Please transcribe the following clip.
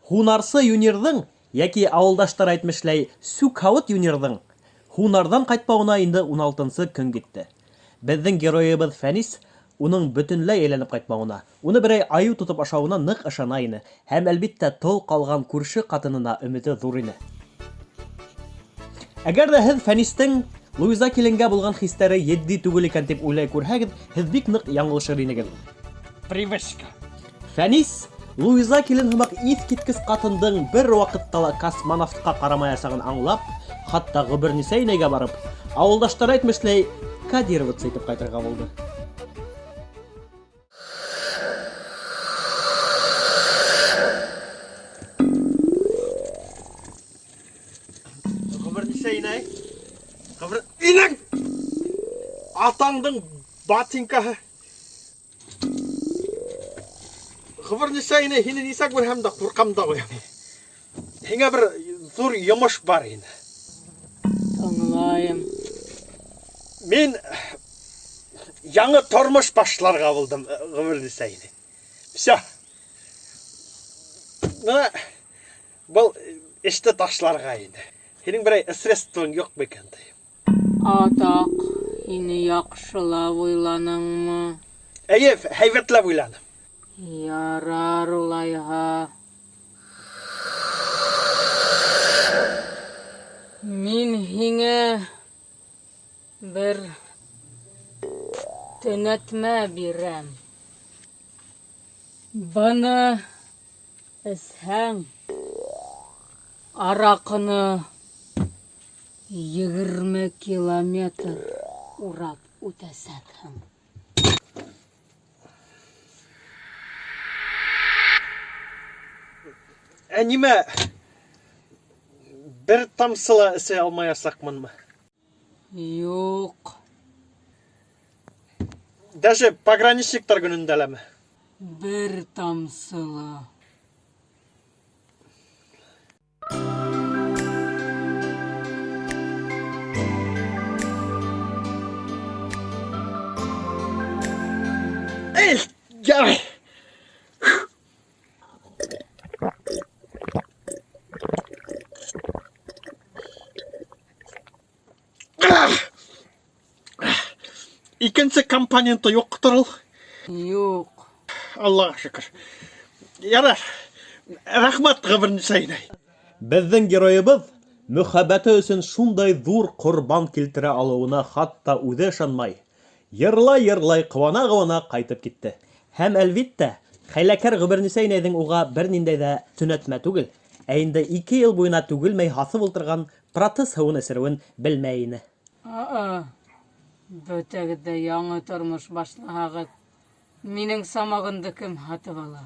Һунарсы Юнирҙың, йәки ауылдаштар әйтмешләй, сүкһауыт Юнирҙың, һунарҙан ҡайтмауына инде уналтынсы көн китте. Беҙҙең геройыбыҙ Фәнис уның бөтөнләй әйләнеп ҡайтмауына, уны берәй айыу тотоп ашауына ныҡ ышана ине һәм, әлбиттә, тол ҡалған күрше ҡатынына өмөтө ҙур ине. Әгәр ҙә һеҙ Фәнистең Луиза киленгә булған хистәре етди түгел икән дип уйлай күрһәгеҙ, һеҙ бик ныҡ яңылышыр инегеҙ. Привычка. Фәнис Луиза килен һымаҡ иҫ киткес ҡатындың бер ваҡытта ла космонавтҡа ҡарамаясағын аңлап, хатта Гобернисә инәйгә барып, ауылдаштары әйтмешләй, кодироваться итеп ҡайтырға булды. Гобернисә инәй. Гобер... Инәң! Атаңдың ботинкаһы. Гобернисә инәй, һине нисә күрһәм дә ҡурҡам да ҡуям. Һиңә бер ҙур йомош бар ине. Тыңлайым. Мин яңы тормош башларға булдым, Гобернисә инәй. Все. Менә был эште ташларға инде. Һинең берәй средствоң юҡ микән тием. Атаҡ, һине яҡшылап уйланыңмы? Әйе, һәйбәтләп уйланым. Ярар улайһа. Мин һиңә бер төнәтмә бирәм. Быны эсһәң, араҡыны 20 километр урап үтәсәкһең. Ә нимә, бер тамсы ла эсә алмаясаҡмынмы? Юҡ. Даже пограничниктар көнөндә ләме? Бер тамсы ла. Эй, ярай. Икенсе компоненты юҡтыр ул. Юҡ. Аллаға шөкөр. Ярар. Рәхмәт, Габырнисә инәй. Беҙҙең геройыбыҙ мөхәббәте өсөн шундай ҙур ҡорбан килтерә алыуына хатта үҙе ышанмай, йырлай-йырлай, ҡыуана-ҡыуана ҡайтып китте. Һәм, әлбиттә, хәйләкәр Гөбернисә инәйҙең уға бер ниндәй ҙә төнәтмә түгел, ә инде ике йыл буйына түгелмәй һаҫып ултырған протез һыуын эсереүен белмәй ине. А-а, бөтәгеҙ ҙә яңы тормош башлаһағыҙ, минең самогонды кем һатып ала?